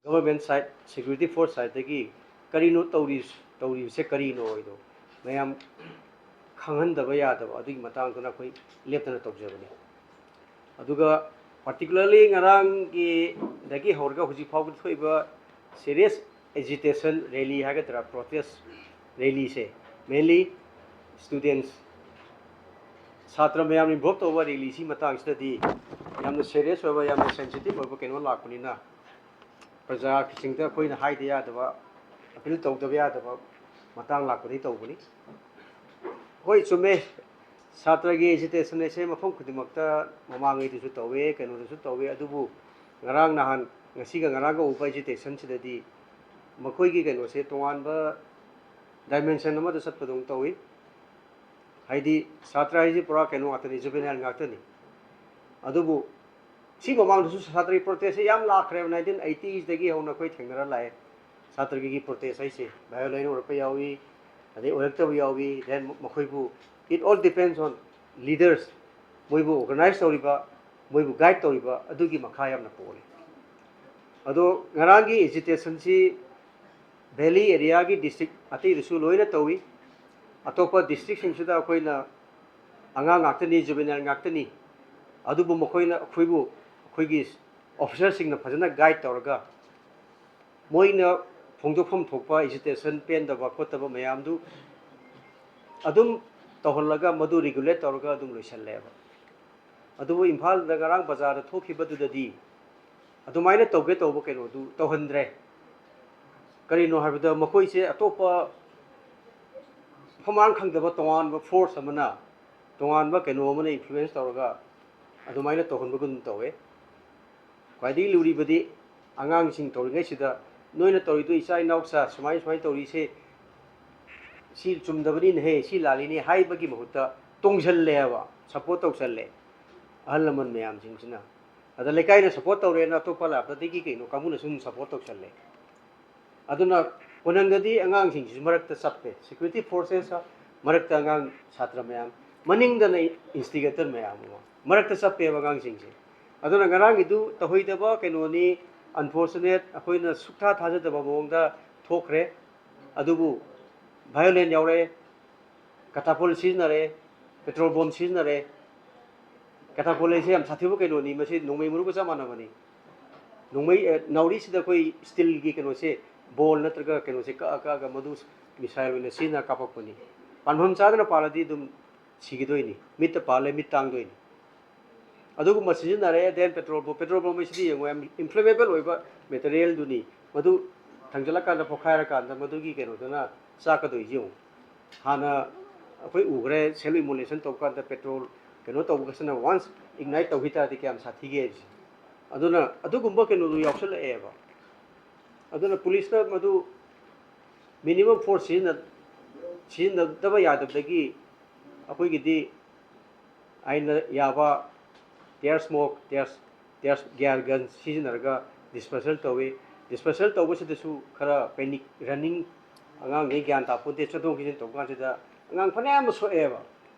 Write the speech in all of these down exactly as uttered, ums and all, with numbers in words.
Government side, security force ꯁꯥꯏꯠꯇꯒꯤ ꯀꯔꯤꯅꯣ ꯇꯧꯔꯤ, ꯇꯧꯔꯤꯕꯁꯦ ꯀꯔꯤꯅꯣ ꯍꯥꯏꯗꯣ ꯃꯌꯥꯝ ꯈꯪꯍꯟꯗꯕ ꯌꯥꯗꯕ, ꯑꯗꯨꯒꯤ ꯃꯇꯥꯡꯗꯨꯅ ꯑꯩꯈꯣꯏ ꯂꯦꯞꯇꯅ ꯇꯧꯖꯕꯅꯤ꯫ ꯑꯗꯨꯒ ꯄꯥꯔꯇꯤꯀꯨꯂꯔꯂꯤ ꯉꯔꯥꯡꯒꯤꯗꯒꯤ ꯍꯧꯔꯒ ꯍꯧꯖꯤꯛ ꯐꯥꯎꯕꯗ ꯊꯣꯛꯏꯕ ꯁꯦꯔꯤꯌꯁ ꯑꯦꯖꯤꯇꯦꯁꯟ ꯔꯦꯂꯤ ꯍꯥꯏꯒꯗ꯭ꯔꯥ, ꯄ꯭ꯔꯣꯇꯦꯁ ꯔꯦꯂꯤꯁꯦ, ꯃꯦꯟꯂꯤ ꯁ꯭ꯇꯨꯗꯦꯟꯁ, ꯁꯥꯇ꯭ꯔ ꯃꯌꯥꯝ ꯏꯟꯚꯣꯜꯕ ꯇꯧꯕ ꯔꯦꯂꯤꯁꯤ ꯃꯇꯥꯡꯁꯤꯗꯗꯤ ꯌꯥꯝꯅ ꯁꯦꯔꯤꯌꯁ ꯑꯣꯏꯕ, ꯌꯥꯝꯅ ꯁꯦꯟꯁꯤꯇꯤꯚ ꯑꯣꯏꯕ ꯀꯩꯅꯣ ꯂꯥꯛꯄꯅꯤꯅ, ꯄ꯭ꯔꯖꯥꯁꯤꯡꯗ ꯑꯩꯈꯣꯏꯅ ꯍꯥꯏꯗ ꯌꯥꯗꯕ, ꯑꯄꯤꯜ ꯇꯧꯗꯕ ꯌꯥꯗꯕ ꯃꯇꯥꯡ ꯂꯥꯛꯄꯗꯒꯤ ꯇꯧꯕꯅꯤ꯫ ꯍꯣꯏ, ꯆꯨꯝꯃꯦ, ꯁꯥꯇ꯭ꯔꯒꯤ ꯑꯦꯖꯤꯇꯦꯁꯟ ꯑꯁꯦ ꯃꯐꯝ ꯈꯨꯗꯤꯡꯃꯛꯇ, ꯃꯃꯥꯡꯉꯩꯗꯁꯨ ꯇꯧꯋꯦ, ꯀꯩꯅꯣꯗꯁꯨ ꯇꯧꯋꯦ, ꯑꯗꯨꯕꯨ ꯉꯔꯥꯡ ꯅꯍꯥꯟ, ꯉꯁꯤꯒ ꯉꯔꯥꯡꯒ ꯎꯕ ꯑꯦꯖꯤꯇꯦꯁꯟꯁꯤꯗꯗꯤ ꯃꯈꯣꯏꯒꯤ ꯀꯩꯅꯣꯁꯦ ꯇꯣꯉꯥꯟꯕ ꯗꯥꯏꯃꯦꯟꯁꯟ ꯑꯃꯗ ꯆꯠꯄꯗꯧꯅ ꯇꯧꯏ꯫ ꯍꯥꯏꯗꯤ ꯁꯥꯇ꯭ꯔ ꯍꯥꯏꯁꯤ ꯄꯨꯔꯥ ꯀꯩꯅꯣ ꯉꯥꯛꯇꯅꯤ, ꯖꯨꯕꯦꯅꯥꯏꯜ ꯉꯥꯛꯇꯅꯤ꯫ ꯑꯗꯨꯕꯨ ꯁꯤ ꯃꯃꯥꯡꯗꯁꯨ ꯁꯥꯇ꯭ꯔꯒꯤ ꯄ꯭ꯔꯣꯇꯦꯁꯁꯦ ꯌꯥꯝ ꯂꯥꯛꯈ꯭ꯔꯦꯕ, ꯅꯥꯏꯟꯇꯤꯟ ꯑꯩꯠꯇꯤꯁꯇꯒꯤ ꯍꯧꯅ ꯑꯩꯈꯣꯏ ꯊꯦꯡꯅꯔ ꯂꯥꯛꯑꯦ꯫ ꯁꯥꯇ꯭ꯔꯒꯤ ꯄ꯭ꯔꯣꯇꯦꯁ ꯍꯥꯏꯁꯦ ꯚꯥꯏꯑꯣꯂꯦꯟ ꯑꯣꯏꯔꯛꯄ ꯌꯥꯎꯏ, ꯑꯗꯩ ꯑꯣꯏꯔꯛꯇꯕ ꯌꯥꯎꯏ, then ꯃꯈꯣꯏꯕꯨ, it all depends on leaders, ꯃꯣꯏꯕꯨ ꯑꯣꯔꯒꯅꯥꯏꯖ ꯇꯧꯔꯤꯕ, ꯃꯣꯏꯕꯨ ꯒꯥꯏꯗ ꯇꯧꯔꯤꯕ, ꯑꯗꯨꯒꯤ ꯃꯈꯥ ꯌꯥꯝꯅ ꯄꯣꯜꯂꯤ꯫ ꯑꯗꯣ ꯉꯔꯥꯡꯒꯤ ꯑꯦꯖꯤꯇꯦꯁꯟꯁꯤ ꯚꯦꯂꯤ ꯑꯦꯔꯤꯌꯥꯒꯤ ꯗꯤꯁꯇ꯭ꯔꯤꯛ ꯑꯇꯩꯗꯁꯨ ꯂꯣꯏꯅ ꯇꯧꯏ꯫ ꯑꯇꯣꯞꯄ ꯗꯤꯁꯇ꯭ꯔꯤꯛꯁꯤꯡꯁꯤꯗ ꯑꯩꯈꯣꯏꯅ ꯑꯉꯥꯡ ꯉꯥꯛꯇꯅꯤ, ꯖꯨꯕꯦꯅꯥꯏꯜ ꯉꯥꯛꯇꯅꯤ, ꯑꯗꯨꯕꯨ ꯃꯈꯣꯏꯅ ꯑꯩꯈꯣꯏꯕꯨ, ꯑꯩꯈꯣꯏꯒꯤ ꯑꯣꯐꯤꯁꯔꯁꯤꯡꯅ ꯐꯖꯅ ꯒꯥꯏꯗ ꯇꯧꯔꯒ ꯃꯣꯏꯅ ꯐꯣꯡꯗꯣꯛꯐꯝ ꯊꯣꯛꯄ ꯑꯦꯖꯤꯇꯦꯁꯟ, ꯄꯦꯟꯗꯕ ꯈꯣꯠꯇꯕ ꯃꯌꯥꯝꯗꯨ ꯑꯗꯨꯝ ꯇꯧꯍꯜꯂꯒ ꯃꯗꯨ ꯔꯤꯒꯨꯂꯦꯠ ꯇꯧꯔꯒ ꯑꯗꯨꯝ ꯂꯣꯏꯁꯜꯂꯦꯕ꯫ ꯑꯗꯨꯕꯨ ꯏꯝꯐꯥꯜꯗ ꯉꯔꯥꯡ ꯕꯖꯥꯔꯗ ꯊꯣꯛꯈꯤꯕꯗꯨꯗꯗꯤ ꯑꯗꯨꯃꯥꯏꯅ ꯇꯧꯒꯦ ꯇꯧꯕ ꯀꯩꯅꯣꯗꯨ ꯇꯧꯍꯟꯗ꯭ꯔꯦ꯫ ꯀꯔꯤꯅꯣ ꯍꯥꯏꯕꯗ ꯃꯈꯣꯏꯁꯦ ꯑꯇꯣꯞꯄ ꯃꯐꯝ ꯃꯔꯥꯡ ꯈꯪꯗꯕ ꯇꯣꯉꯥꯟꯕ ꯐꯣꯔꯁ ꯑꯃꯅ, ꯇꯣꯉꯥꯟꯕ ꯀꯩꯅꯣ ꯑꯃꯅ ꯏꯟꯐ꯭ꯂꯨꯌꯦꯟꯁ ꯇꯧꯔꯒ ꯑꯗꯨꯃꯥꯏꯅ ꯇꯧꯍꯟꯕꯒꯨꯝ ꯇꯧꯋꯦ꯫ ꯈ꯭ꯋꯥꯏꯗꯒꯤ ꯂꯨꯔꯤꯕꯗꯤ ꯑꯉꯥꯡꯁꯤꯡ ꯇꯧꯔꯤꯉꯩꯁꯤꯗ ꯅꯣꯏꯅ ꯇꯧꯔꯤꯗꯣ ꯏꯆꯥ ꯏꯅꯥꯎꯁꯥ ꯁꯨꯃꯥꯏ ꯁꯨꯃꯥꯏꯅ ꯇꯧꯔꯤꯁꯦ ꯁꯤ ꯆꯨꯝꯗꯕꯅꯤꯅꯦꯍꯦ, ꯁꯤ ꯂꯥꯜꯂꯤꯅꯦ ꯍꯥꯏꯕꯒꯤ ꯃꯍꯨꯠꯇ ꯇꯣꯡꯁꯜꯂꯦꯕ, ꯁꯞꯄꯣꯔꯠ ꯇꯧꯁꯜꯂꯦ ꯑꯍꯜ ꯂꯃꯟ ꯃꯌꯥꯝꯁꯤꯡꯁꯤꯅ꯫ ꯑꯗ ꯂꯩꯀꯥꯏꯅ ꯁꯞꯄꯣꯔꯠ ꯇꯧꯔꯦꯅ ꯑꯇꯣꯞꯄ ꯂꯥꯛꯄꯗꯒꯤ ꯀꯩꯅꯣ ꯀꯥꯡꯕꯨꯅ ꯁꯨꯝ ꯁꯞꯄꯣꯔꯠ ꯇꯧꯁꯜꯂꯦ꯫ ꯑꯗꯨꯅ ꯀꯣꯟꯅꯪꯗꯗꯤ ꯑꯉꯥꯡꯁꯤꯡꯁꯤꯁꯨ ꯃꯔꯛꯇ ꯆꯞꯄꯦ꯫ ꯁꯦꯀ꯭ꯌꯨꯔꯤꯇꯤ ꯐꯣꯔꯁꯦꯁ ꯃꯔꯛꯇ ꯑꯉꯥꯡ ꯁꯥꯇ꯭ꯔ ꯃꯌꯥꯝ, ꯃꯅꯤꯡꯗꯅ ꯏꯟꯁꯇꯤꯒꯦꯇꯔ ꯃꯌꯥꯝ ꯑꯃ, ꯃꯔꯛꯇ ꯆꯞꯄꯦꯕ ꯑꯉꯥꯡꯁꯤꯡꯁꯦ꯫ ꯑꯗꯨꯅ ꯉꯔꯥꯡꯒꯤꯗꯨ ꯇꯧꯍꯩꯗꯕ ꯀꯩꯅꯣꯅꯤ, Unfortunate, ꯑꯩꯈꯣꯏꯅ ꯁꯨꯛꯊꯥ ꯊꯥꯖꯗꯕ ꯃꯑꯣꯡꯗ ꯊꯣꯛꯈ꯭ꯔꯦ꯫ ꯑꯗꯨꯕꯨ violent ꯌꯥꯎꯔꯛꯑꯦ, catapult ꯁꯤꯖꯤꯟꯅꯔꯦ, petrol bomb ꯁꯤꯖꯤꯟꯅꯔꯦ꯫ Catapult ꯍꯥꯏꯁꯦ ꯌꯥꯝ ꯁꯥꯊꯤꯕ ꯀꯩꯅꯣꯅꯤ, ꯃꯁꯤ ꯅꯣꯡꯃꯩ ꯃꯔꯨꯒ ꯆꯞ ꯃꯥꯟꯅꯕꯅꯤ꯫ ꯅꯣꯡꯃꯩ ꯑꯦ, ꯅꯥꯎꯔꯤꯁꯤꯗ ꯑꯩꯈꯣꯏ ꯁ꯭ꯇꯤꯜꯒꯤ ꯀꯩꯅꯣꯁꯦ, ꯕꯣꯜ ꯅꯠꯇ꯭ꯔꯒ ꯀꯩꯅꯣꯁꯦ ꯀꯛꯑ ꯀꯛꯑꯒ ꯃꯗꯨ ꯃꯤꯁꯥꯏꯜ ꯑꯣꯏꯅ ꯁꯤꯖꯤꯟꯅ ꯀꯥꯞꯄꯛꯄꯅꯤ꯫ ꯄꯥꯟꯐꯝ ꯆꯥꯗꯅ ꯄꯥꯜꯂꯗꯤ ꯑꯗꯨꯝ ꯁꯤꯈꯤꯗꯣꯏꯅꯤ, ꯃꯤꯠꯇ ꯄꯥꯜꯂꯦ ꯃꯤꯠ ꯇꯥꯡꯗꯣꯏꯅꯤ꯫ ꯑꯗꯨꯒꯨꯝꯕ ꯁꯤꯖꯤꯟꯅꯔꯦ꯫ Then petrol bomb, petrol bomb ꯍꯥꯏꯁꯤꯗꯤ ꯌꯦꯡꯉꯣ, ꯌꯥꯝ inflammable ꯑꯣꯏꯕ ꯃꯦꯇꯔꯤꯌꯦꯜꯗꯨꯅꯤ꯫ ꯃꯗꯨ ꯊꯥꯡꯖꯜꯂꯀꯥꯟꯗ, ꯄꯣꯈꯥꯏꯔꯀꯥꯟꯗ ꯃꯗꯨꯒꯤ ꯀꯩꯅꯣꯗꯨꯅ ꯆꯥꯛꯀꯗꯣꯏꯁꯤ ꯌꯦꯡꯉꯨ꯫ ꯍꯥꯟꯅ ꯑꯩꯈꯣꯏ ꯎꯈ꯭ꯔꯦ, self immolation ꯇꯧꯕ ꯀꯥꯟꯗ ꯄꯦꯇ꯭ꯔꯣꯜ ꯀꯩꯅꯣ ꯇꯧꯕꯒꯁꯤꯅ once ignite ꯇꯧꯈꯤ ꯇꯥꯔꯗꯤ ꯀꯌꯥꯝ ꯁꯥꯊꯤꯒꯦ ꯍꯥꯏꯕꯁꯦ꯫ ꯑꯗꯨꯅ ꯑꯗꯨꯒꯨꯝꯕ ꯀꯩꯅꯣꯗꯨ ꯌꯥꯎꯁꯜꯂꯛꯑꯦꯕ꯫ ꯑꯗꯨꯅ ꯄꯨꯂꯤꯁꯅ ꯃꯗꯨ minimum force ꯁꯤꯖꯤꯟꯅ-, ꯁꯤꯖꯤꯟꯅꯗꯕ ꯌꯥꯗꯕꯗꯒꯤ ꯑꯩꯈꯣꯏꯒꯤꯗꯤ ꯑꯩꯅ ꯌꯥꯕ tear smoke, tear, tear gas gun ꯁꯤꯖꯤꯟꯅꯔꯒ dispersal ꯇꯧꯏ꯫ Dispersal ꯇꯧꯕꯁꯤꯗꯁꯨ ꯈꯔ panic running, ꯑꯉꯥꯡꯈꯩ ꯒ꯭ꯌꯥꯟ ꯇꯥꯄꯣꯟꯇꯦ, ꯆꯠꯊꯣꯛ ꯆꯠꯁꯤꯟ ꯇꯧꯕ ꯀꯥꯟꯁꯤꯗ ꯑꯉꯥꯡ ꯐꯅꯌꯥꯝ ꯑꯃ ꯁꯣꯛꯑꯦꯕ꯫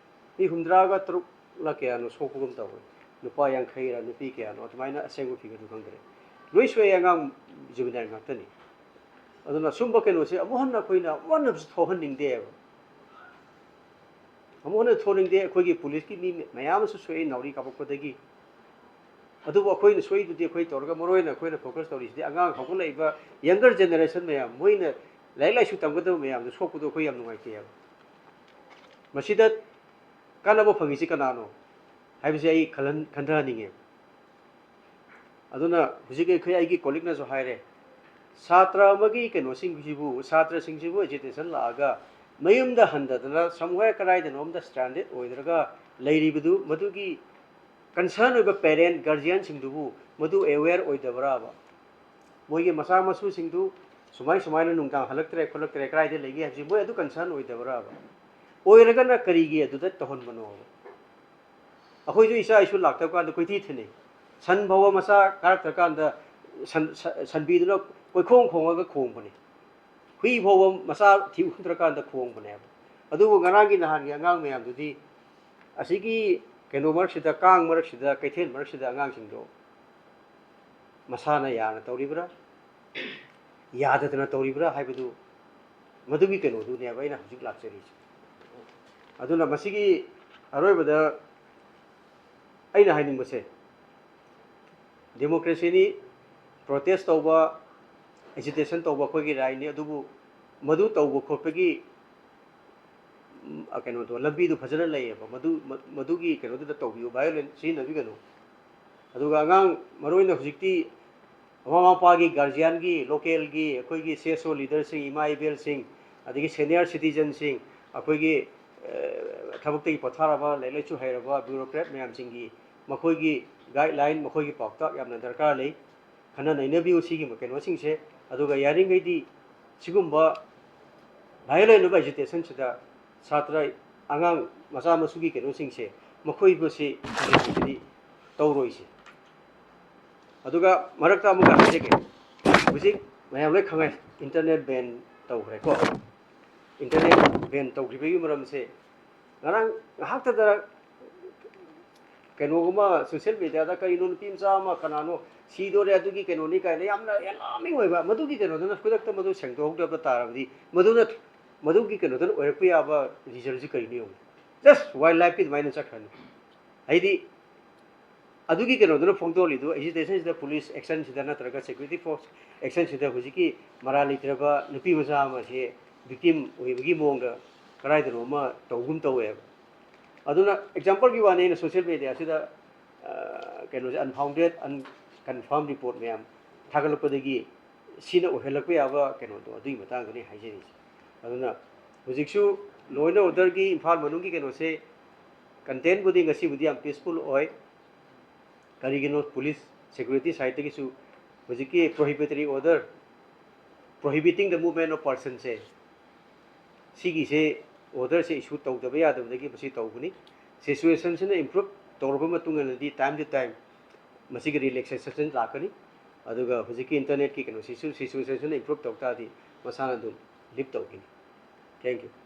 ꯃꯤ ꯍꯨꯝꯗ꯭ꯔꯥꯒ ꯇꯔꯨꯛꯂ ꯀꯌꯥꯅꯣ ꯁꯣꯛꯄꯒꯨꯝ ꯇꯧꯋꯦ꯫ ꯅꯨꯄꯥ ꯌꯥꯡꯈꯩꯔ ꯅꯨꯄꯤ ꯀꯌꯥꯅꯣ, ꯑꯗꯨꯃꯥꯏꯅ ꯑꯁꯦꯡꯕ figure ꯗꯨ ꯈꯪꯗ꯭ꯔꯦ꯫ ꯂꯣꯏ ꯁꯣꯛꯑꯦ, ꯑꯉꯥꯡ juvenile ꯉꯥꯛꯇꯅꯤ꯫ ꯑꯗꯨꯅ ꯁꯨꯝꯕ ꯀꯩꯅꯣꯁꯦ ꯑꯃꯨꯛ ꯍꯟꯅ ꯑꯩꯈꯣꯏꯅ ꯑꯃꯨꯛ ꯍꯟꯅ ꯊꯣꯛꯍꯟꯅꯤꯡꯗꯦꯕ꯫ ꯑꯃꯨꯛ ꯍꯟꯅ ꯊꯣꯛꯍꯟꯅꯤꯡꯗꯦ꯫ ꯑꯩꯈꯣꯏꯒꯤ ꯄꯨꯂꯤꯁꯀꯤ ꯃꯤ ꯃꯌꯥꯝ ꯑꯃꯁꯨ ꯁꯣꯛꯏ ꯅꯥꯎꯔꯤ ꯀꯥꯞꯄꯛꯄꯗꯒꯤ꯫ ꯑꯗꯨꯕꯨ ꯑꯩꯈꯣꯏꯅ ꯁꯣꯛꯏꯗꯨꯗꯤ ꯑꯩꯈꯣꯏ ꯇꯧꯔꯒ, ꯃꯔꯨ ꯑꯣꯏꯅ ꯑꯩꯈꯣꯏꯅ focus ꯇꯧꯔꯤꯁꯤꯗꯤ ꯑꯉꯥꯡ ꯍꯧꯒꯠꯂꯛꯏꯕ younger generation ꯃꯌꯥꯝ, ꯃꯣꯏꯅ ꯂꯥꯏꯔꯤꯛ ꯂꯥꯏꯁꯨ ꯇꯝꯒꯗꯕ ꯃꯌꯥꯝꯗꯣ ꯁꯣꯛꯄꯗꯣ ꯑꯩꯈꯣꯏ ꯌꯥꯝ ꯅꯨꯡꯉꯥꯏꯇꯦꯕ꯫ ꯃꯁꯤꯗ ꯀꯥꯟꯅꯕ ꯐꯪꯉꯤꯁꯤ ꯀꯅꯥꯅꯣ ꯍꯥꯏꯕꯁꯤ ꯑꯩ ꯈꯜꯍꯟ-, ꯈꯟꯊꯍꯟꯅꯤꯡꯉꯦ꯫ ꯑꯗꯨꯅ ꯍꯧꯖꯤꯛ ꯑꯩꯈꯣꯏ, ꯑꯩꯒꯤ colleague ꯅꯁꯨ ꯍꯥꯏꯔꯦ, ꯁꯥꯇ꯭ꯔ ꯑꯃꯒꯤ ꯀꯩꯅꯣꯁꯤꯡꯁꯤꯕꯨ, ꯁꯥꯇ꯭ꯔꯁꯤꯡꯁꯤꯕꯨ agitation ꯂꯥꯛꯑꯒ ꯃꯌꯨꯝꯗ ꯍꯟꯗꯗꯅ somewhere ꯀꯗꯥꯏꯗꯅꯣꯝꯗ stranded ꯑꯣꯏꯗ꯭ꯔꯒ ꯂꯩꯔꯤꯕꯗꯨ, ꯃꯗꯨꯒꯤ concern ꯑꯣꯏꯕ parent, guardian ꯁꯤꯡꯗꯨꯕꯨ ꯃꯗꯨ aware ꯑꯣꯏꯗꯕ꯭ꯔꯥꯕ? ꯃꯣꯏꯒꯤ ꯃꯆꯥ ꯃꯁꯨꯁꯤꯡꯗꯨ ꯁꯨꯃꯥꯏ ꯁꯨꯃꯥꯏꯅ ꯅꯨꯡꯗꯥꯡ ꯍꯜꯂꯛꯇ꯭ꯔꯦ ꯈꯣꯠꯂꯛꯇ꯭ꯔꯦ, ꯀꯗꯥꯏꯗ ꯂꯩꯒꯦ ꯍꯥꯏꯕꯁꯤ ꯃꯣꯏ ꯑꯗꯨ concern ꯑꯣꯏꯗꯕ꯭ꯔꯥꯕ? ꯑꯣꯏꯔꯒꯅ ꯀꯔꯤꯒꯤ ꯑꯗꯨꯗ ꯇꯧꯍꯟꯕꯅꯣꯕ? ꯑꯩꯈꯣꯏꯁꯨ ꯏꯆꯥ ꯏꯁꯨ ꯂꯥꯛꯇꯕ ꯀꯥꯟꯗ ꯀꯣꯏꯊꯤ ꯊꯤꯅꯩ꯫ ꯁꯟ ꯐꯥꯎꯕ ꯃꯆꯥ ꯀꯥꯔꯛꯇ꯭ꯔꯀꯥꯟꯗ ꯁꯟ-, ꯁ-, ꯁꯟꯕꯤꯗꯨꯅ ꯀꯣꯏꯈꯣꯡ ꯈꯣꯡꯉꯒ ꯈꯣꯡꯕꯅꯤ꯫ ꯍꯨꯏ ꯐꯥꯎꯕ ꯃꯆꯥ ꯊꯤꯕ ꯐꯪꯗ꯭ꯔꯀꯥꯟꯗ ꯈꯣꯡꯕꯅꯦꯕ꯫ ꯑꯗꯨꯕꯨ ꯉꯔꯥꯡꯒꯤ ꯅꯍꯥꯟꯒꯤ ꯑꯉꯥꯡ ꯃꯌꯥꯝꯗꯨꯗꯤ ꯑꯁꯤꯒꯤ ꯀꯩꯅꯣ ꯃꯔꯛꯁꯤꯗ, ꯀꯥꯡ ꯃꯔꯛꯁꯤꯗ, ꯀꯩꯊꯦꯜ ꯃꯔꯛꯁꯤꯗ ꯑꯉꯥꯡꯁꯤꯡꯗꯣ ꯃꯁꯥꯅ ꯌꯥꯅ ꯇꯧꯔꯤꯕ꯭ꯔꯥ, ꯌꯥꯗꯗꯅ ꯇꯧꯔꯤꯕ꯭ꯔꯥ ꯍꯥꯏꯕꯗꯨ, ꯃꯗꯨꯒꯤ ꯀꯩꯅꯣꯗꯨꯅꯦꯕ ꯑꯩꯅ ꯍꯧꯖꯤꯛ ꯂꯥꯛꯆꯔꯤꯁꯦ꯫ ꯑꯗꯨꯅ ꯃꯁꯤꯒꯤ ꯑꯔꯣꯏꯕꯗ ꯑꯩꯅ ꯍꯥꯏꯅꯤꯡꯕꯁꯦ, ꯗꯦꯃꯣꯀ꯭ꯔꯦꯁꯤꯅꯤ, ꯄ꯭ꯔꯣꯇꯦꯁ ꯇꯧꯕ, ꯑꯦꯖꯤꯇꯦꯁꯟ ꯇꯧꯕ ꯑꯩꯈꯣꯏꯒꯤ ꯔꯥꯏꯠꯅꯤ꯫ ꯑꯗꯨꯕꯨ ꯃꯗꯨ ꯇꯧꯕ ꯈꯣꯠꯄꯒꯤ, ꯎꯝ, ꯑ, ꯀꯩꯅꯣꯗꯣ, ꯂꯝꯕꯤꯗꯨ ꯐꯖꯅ ꯂꯩꯌꯦꯕ꯫ ꯃꯗꯨ, ꯃ-, ꯃꯗꯨꯒꯤ ꯀꯩꯅꯣꯗꯨꯗ ꯇꯧꯕꯤꯌꯨ, ꯚꯥꯏꯑꯣꯂꯦꯟꯁ ꯁꯤꯖꯤꯟꯅꯕꯤꯒꯅꯨ꯫ ꯑꯗꯨꯒ ꯑꯉꯥꯡ, ꯃꯔꯨꯑꯣꯏꯅ ꯍꯧꯖꯤꯛꯇꯤ ꯃꯃꯥ ꯃꯄꯥꯒꯤ, ꯒꯥꯔꯖꯤꯌꯥꯟꯒꯤ, ꯂꯣꯀꯦꯜꯒꯤ, ꯑꯩꯈꯣꯏꯒꯤ ꯁꯤ ꯑꯦꯁ ꯑꯣ ꯂꯤꯗꯔꯁꯤꯡ, ꯏꯃꯥ ꯏꯕꯦꯜꯁꯤꯡ, ꯑꯗꯒꯤ ꯁꯦꯅꯤꯌꯔ ꯁꯤꯇꯤꯖꯟꯁꯤꯡ, ꯑꯩꯈꯣꯏꯒꯤ, ꯑ, ꯊꯕꯛꯇꯒꯤ ꯄꯣꯊꯥꯔꯕ, ꯂꯥꯏꯔꯤꯛ ꯂꯥꯏꯁꯨ ꯍꯩꯔꯕ ꯕ꯭ꯌꯨꯔꯣꯀ꯭ꯔꯦꯠ ꯃꯌꯥꯝꯁꯤꯡꯒꯤ, ꯃꯈꯣꯏꯒꯤ ꯒꯥꯏꯗꯂꯥꯏꯟ, ꯃꯈꯣꯏꯒꯤ ꯄꯥꯎꯇꯥꯛ ꯌꯥꯝꯅ ꯗꯔꯀꯥꯔ ꯂꯩ꯫ ꯈꯟꯅ ꯅꯩꯅꯕꯤꯌꯨ ꯁꯤꯒꯤ ꯀꯩꯅꯣꯁꯤꯡꯁꯦ꯫ ꯑꯗꯨꯒ ꯌꯥꯔꯤꯈꯩꯗꯤ ꯁꯤꯒꯨꯝꯕ ꯚꯥꯏꯑꯣꯂꯦꯟ ꯑꯣꯏꯕ ꯑꯦꯖꯤꯇꯦꯁꯟꯁꯤꯗ ꯁꯥꯇ꯭ꯔ, ꯑꯉꯥꯡ ꯃꯆꯥ ꯃꯁꯨꯒꯤ ꯀꯩꯅꯣꯁꯤꯡꯁꯦ, ꯃꯈꯣꯏꯕꯨꯁꯤ ꯍꯧꯖꯤꯛ ꯇꯧꯔꯣꯏꯁꯤ꯫ ꯑꯗꯨꯒ ꯃꯔꯛꯇ ꯑꯃꯨꯛꯀ ꯍꯥꯏꯖꯒꯦ, ꯍꯧꯖꯤꯛ ꯃꯌꯥꯝ ꯂꯣꯏ ꯈꯪꯉꯦ, ꯏꯟꯇꯔꯅꯦꯠ ꯕꯦꯟ ꯇꯧꯈ꯭ꯔꯦꯀꯣ꯫ ꯏꯟꯇꯔꯅꯦꯠ ꯕꯦꯟ ꯇꯧꯈꯤꯕꯒꯤ ꯃꯔꯝꯁꯦ, ꯉꯔꯥꯡ ꯉꯥꯏꯍꯥꯛꯇꯗ ꯀꯩꯅꯣꯒꯨꯝꯕ ꯁꯣꯁꯤꯌꯦꯜ ꯃꯦꯗꯤꯌꯥꯗ ꯀꯔꯤꯅꯣ, ꯅꯨꯄꯤ ꯃꯆꯥ ꯑꯃ ꯀꯅꯥꯅꯣ ꯁꯤꯗꯣꯔꯦ, ꯑꯗꯨꯒꯤ ꯀꯩꯅꯣꯅꯤ ꯀꯥꯏꯅ ꯌꯥꯝꯅ ꯑꯦꯂꯥꯔꯃꯤꯡ ꯑꯣꯏꯕ, ꯃꯗꯨꯒꯤ ꯀꯩꯅꯣꯗꯨꯅ ꯈꯨꯗꯛꯇ ꯃꯗꯨ ꯁꯦꯡꯗꯣꯛꯍꯧꯗꯕ ꯇꯥꯔꯕꯗꯤ, ꯃꯗꯨꯅ, ꯃꯗꯨꯒꯤ ꯀꯩꯅꯣꯗꯨꯅ ꯑꯣꯏꯔꯛꯄ ꯌꯥꯕ ꯔꯤꯖꯜꯁꯤ ꯀꯔꯤꯅꯣ ꯌꯦꯡꯉꯨ꯫ ꯖꯁ ꯋꯥꯏꯜ ꯂꯥꯏꯐꯀꯤ ꯑꯗꯨꯃꯥꯏꯅ ꯆꯠꯈ꯭ꯔꯅꯤ꯫ ꯍꯥꯏꯗꯤ, ꯑꯗꯨꯒꯤ ꯀꯩꯅꯣꯗꯨꯅ ꯐꯣꯡꯗꯣꯛꯂꯤꯗꯨ, ꯑꯦꯖꯤꯇꯦꯁꯟꯁꯤꯗ ꯄꯨꯂꯤꯁ ꯑꯦꯛꯁꯟꯁꯤꯗ ꯅꯠꯇ꯭ꯔꯒ ꯁꯦꯀ꯭ꯌꯨꯔꯤꯇꯤ ꯐꯣꯔꯁ ꯑꯦꯛꯁꯟꯁꯤꯗ ꯍꯧꯖꯤꯛꯀꯤ ꯃꯔꯥꯜ ꯂꯩꯇ꯭ꯔꯕ ꯅꯨꯄꯤ ꯃꯆꯥ ꯑꯃꯁꯦ ꯚꯤꯛꯇꯤꯝ ꯑꯣꯏꯕꯒꯤ ꯃꯑꯣꯡꯗ ꯀꯗꯥꯏꯗꯅꯣ ꯑꯃ ꯇꯧꯒꯨꯝ ꯇꯧꯋꯦꯕ꯫ ꯑꯗꯨꯅ ꯑꯦꯛꯖꯥꯝꯄꯜꯒꯤ ꯋꯥꯅꯤ, ꯑꯩꯅ ꯁꯣꯁꯤꯌꯦꯜ ꯃꯦꯗꯤꯌꯥꯁꯤꯗ, ꯑ, ꯀꯩꯅꯣꯁꯦ, ꯑꯟꯐꯥꯎꯟꯗꯦꯗ, ꯑꯟꯀꯟꯐꯥꯔꯝ ꯔꯤꯄꯣꯔꯠ ꯃꯌꯥꯝ ꯊꯥꯒꯠꯂꯛꯄꯗꯒꯤ ꯁꯤꯅ ꯑꯣꯏꯍꯜꯂꯛꯄ ꯌꯥꯕ ꯀꯩꯅꯣꯗꯣ, ꯑꯗꯨꯒꯤ ꯃꯇꯥꯡꯗꯅꯤ ꯍꯥꯏꯖꯔꯤꯁꯦ꯫ ꯑꯗꯨꯅ ꯍꯧꯖꯤꯛꯁꯨ ꯂꯣ ꯑꯦꯟ ꯑꯣꯔꯗꯔꯒꯤ ꯏꯝꯐꯥꯜ ꯃꯅꯨꯡꯒꯤ ꯀꯩꯅꯣꯁꯦ, ꯀꯟꯇꯦꯟꯕꯨꯗꯤ ꯉꯁꯤꯕꯨꯗꯤ ꯌꯥꯝ ꯄꯤꯁꯐꯨꯜ ꯑꯣꯏ꯫ ꯀꯔꯤꯒꯤꯅꯣ, ꯄꯨꯂꯤꯁ ꯁꯦꯀ꯭ꯌꯨꯔꯤꯇꯤ ꯁꯥꯏꯠꯇꯒꯤꯁꯨ ꯍꯧꯖꯤꯛꯀꯤ ꯄ꯭ꯔꯣꯍꯤꯕꯤꯇꯔꯤ ꯑꯣꯔꯗꯔ, ꯄ꯭ꯔꯣꯍꯤꯕꯤꯇꯤꯡ ꯗ ꯃꯨꯚꯃꯦꯟ ꯑꯣꯐ ꯄꯔꯁꯟꯁꯦ, ꯁꯤꯒꯤꯁꯦ, ꯑꯣꯔꯗꯔꯁꯦ ꯏꯁꯨ ꯇꯧꯗꯕ ꯌꯥꯗꯕꯗꯒꯤ ꯃꯁꯤ ꯇꯧꯕꯅꯤ꯫ ꯁꯤꯆꯨꯋꯦꯁꯟꯁꯤꯅ ꯏꯝꯄ꯭ꯔꯨꯞ ꯇꯧꯔꯕ ꯃꯇꯨꯡ ꯏꯟꯅꯗꯤ time to time ꯃꯁꯤꯒꯤ ꯔꯤꯂꯦꯛꯁꯦꯁꯟ ꯂꯥꯛꯀꯅꯤ꯫ ꯑꯗꯨꯒ ꯍꯧꯖꯤꯛꯀꯤ ꯏꯟꯇꯔꯅꯦꯠꯀꯤ ꯀꯩꯅꯣꯁꯤꯁꯨ, ꯁꯤꯆꯨꯋꯦꯁꯟꯁꯤꯅ ꯏꯝꯄ꯭ꯔꯨꯞ ꯇꯧ ꯇꯥꯔꯗꯤ ꯃꯁꯥꯅ ꯑꯗꯨꯝ ꯂꯤꯐ ꯇꯧꯈꯤꯅꯤ꯫ Thank you꯫